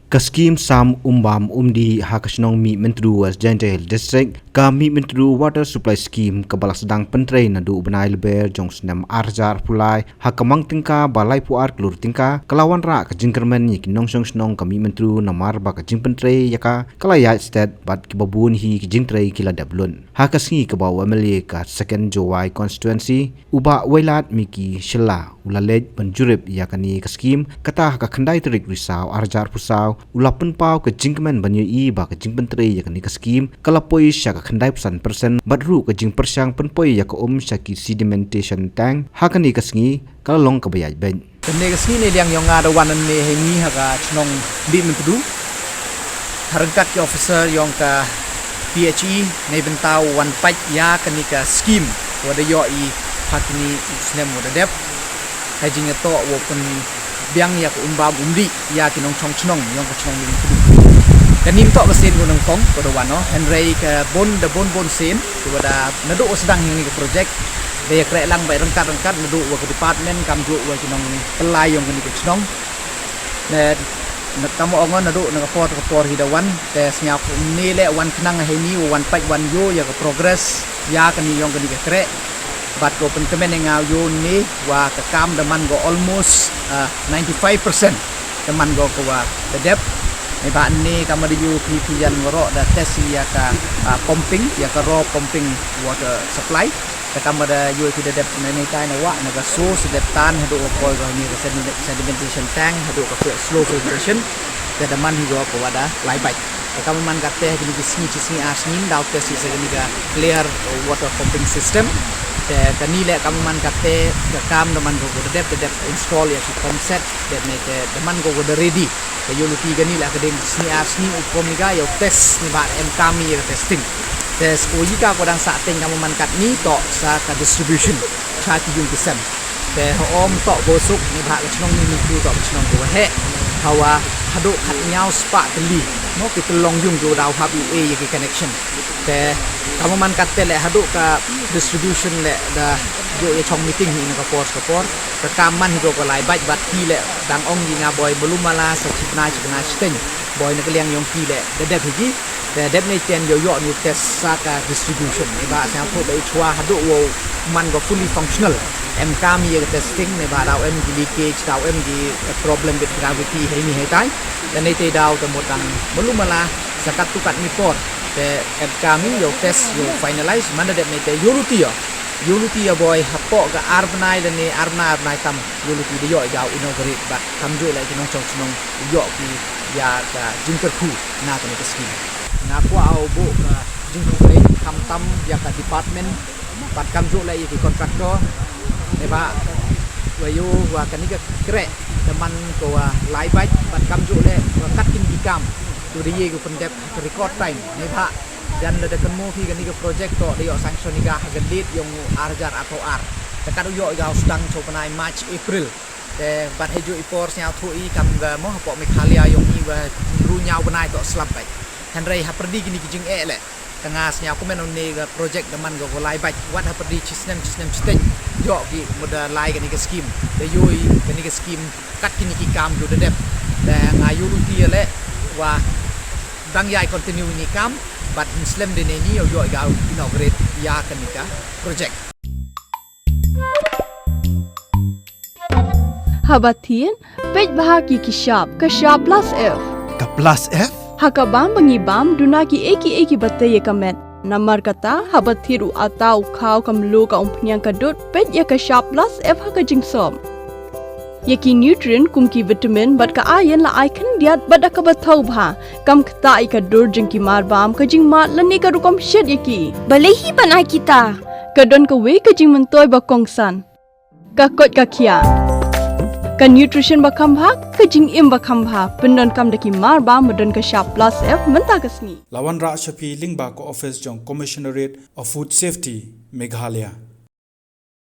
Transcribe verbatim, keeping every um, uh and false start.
Ka skim Sam Umbam Umdih ha ka shnong Mihmyntdu, West Jaintia Hills District, ka Mihmyntdu Water Supply Scheme, kaba la sdang pyntrei naduh u bnai Lber jong u snem arhajar arphew lai, ha ka mang tyngka ba laiphew ar klur tyngka, ka la wanrah ka jingkyrmen ïa ki nongshong shnong ka Mihmyntdu namar ba ka jingpyntrei ïa ka ka la ïaid stet bad kiba bun hi ki jingtrei ki la dep lut. Ha ka sngi kaba u M L A ka Second Jowai Constituency, u Bah Wailadmiki Shylla, u la leit ban jurip ïa kane ka skim, kata ha ka khyndai tarik Risaw arhajar arphew saw, u la pynpaw ka jingkmen ban ïohi ba ka jingpyntrei ïa kane ka skim ka la poi sha ka khyndaiphew san percent, bad ruh ka jingpyrshang pynpoi ïa ka um sha ki sedimentation tank ha kane ka sngi ka la long kaba ïaid beit. Kane ka sngi ne liang ïong nga da wan ne ha ngi ha ka shnong Mihmyntdu, ha ryngkat ki officer ïong ka P H E, ne bynta u wan peit ïa kane ka skim wa da ïohi ha kine ki snem wa da dep, ha jingïatoh wa pynbiang ïa ka Umbam Umdih ïa ki nongshong shnong ïong ka shnong Mihmyntdu. Kane ym toh ka sien kaba nyngkong kaba da wan noh, hynrei ka bun da bun bun sien kaba da naduh wa sdang ïa kane ka project, da ïakreh lang beit ryngkat ryngkat naduh wa ka department, kamjooh wa ki nongpynlait ïong kane ka shnong. Ne, ne kam ong naduh na ka por ka por hi da wan, te sngewbha ne leh wan khnang ha ini wa wan peit wan ïoh ïa ka progress ïa kane ïong kane ka kreh. Bad ko pynkmen ïa nga ïoh ne wa ka kam da man ko almost, ah, ninety-five percent da man ko ka wa da dep. Ne ba ne kam da ïoh phi phi ïan waroh da test ïa ka, ah, pumping, ïa ka raw pumping water supply. Te kam da ïoh phi da dep ne ne tai na wa na ka source dep tan haduh ko ko ni ka sediment-, sedimentation tank haduh ka slow filtration. Te da man hi ko ka wa da lai beit. Te kam man ka te ha kine ki sngi shi sngi ar sngi daw test ïa sa kane ka clear water pumping system. Te kane leh kam man ka te ka kam da man ko ko da dep da dep install ïa shi pump set. Dep ne te da man ko ko da ready. Te ïoh luti kane leh ka ding sngi ar sngi u pom ni ka ïoh test ne ba em kam ïa ka testing. Te shu ïa ka ko dang sa teng kam man katni toh sa ka distribution. Sa ki ïung ki sem. Te ha um toh ko suk ne ba ka shnong Mihmyntdu toh ka shnong ko heh. Hawa haduh khatnyaw spah tylli. Mo ki tyllong ïung ko daw hap ïa ïa ki connection. Te kam man kat te leh haduh ka distribution leh da ïoh ïa chong meeting hi na ka por ka por. Ka kam man hi ko ko lai beit bad ki leh dang ong ïa nga boi malu mala sa chi bnai chi bnai shiteng. Boi na ka liang ïong ki leh da dep hi ki. Te dep ne ten ïoh ïoh ni test sa ka distribution. Ne ba sngewthuh ba i chwa haduh wow man ko fully functional. Em kam ïa ka testing ne ba daw em ki leakage daw em ki, eh, problem bit gravity hei ni hei tai. Te ne te daw te mut dang malu mala sa katto katne por. Te em kam ïa u test ïa u finalize man da dep ne te ïoh luti ïa. Ïoh luti ïa boi hapoh ka ar bnai da ne ar bnai ar bnai tam ïoh luti da ïoh ïa u inaugurate bad kamjooh leh ki nongshong shnong ïoh ki ïa ka jingkyrkhu na kane ka skim. Nga kwah u buh ka jingkyrkhu khamtam ïa ka department bad kamjooh leh ïa ki contractor. Ne ba wa ïoh wa kane ka kreh da man ko wa lai beit bad kamjooh leh wa kat kine ki kam. Tu da ïa ki pyndep ha ka record time. Ne ba jan lada kynmaw phi kane ka project toh da ïoh sanction ïa ka ha ka date ïong u ar hajar arphew ar. Te kat u ïoh ïa u sdang shu bnai March, April. Te bad ha juh i por sngewthuh i kam ka mo hapoh Meghalaya ïong i wa ru ñiaw bnai toh slap beit. Hynrei ha pyrdi kine ki jingeh leh. Te nga sngewkmen une ka project da man ka ko lai beit. Wat ha pyrdi chi snem chi snem shiteng. Ïoh ki mut da lai kane ka skim. Da ïoh i kane ka skim kat kine ki kam ju da dep. Te nga ïoh luti ïa leh wa dang ïai continue ni kam bad slem de ne ni ïoh ïoh ïa u inaugurate ïa kane ka project. Haba thied, peit bha ki ki shap, ka shap plus F. Ka plus F? Ha ka bam ba ngi bam, duna ki ei ki ei kiba tei ïa ka met. Namar kata, haba thied u atta u khaw ka mluh ka umphniang ka dud, peit ïa ka shap plus F ha ka jingsop. Ïa ki nutrient kum ki vitamin bad ka iron la ai khyndiat bad da kaba thaw bha. Kam ktah ïa ka dur jong ki mar bam, ka jingmad lane ka rukom shet ïa ki. Balei hi ban ai kita? Ka don kawei ka jingmyntoi ba kongsan. Ka koit ka khiah. Ka nutrition ba kham bha, ka jingim ba kham bha, pyndonkam da ki mar bam ba don ka shap plus F mynta ka sngi. La wanrah sha phi lyngba ka office jong Commissionerate of Food Safety, Meghalaya.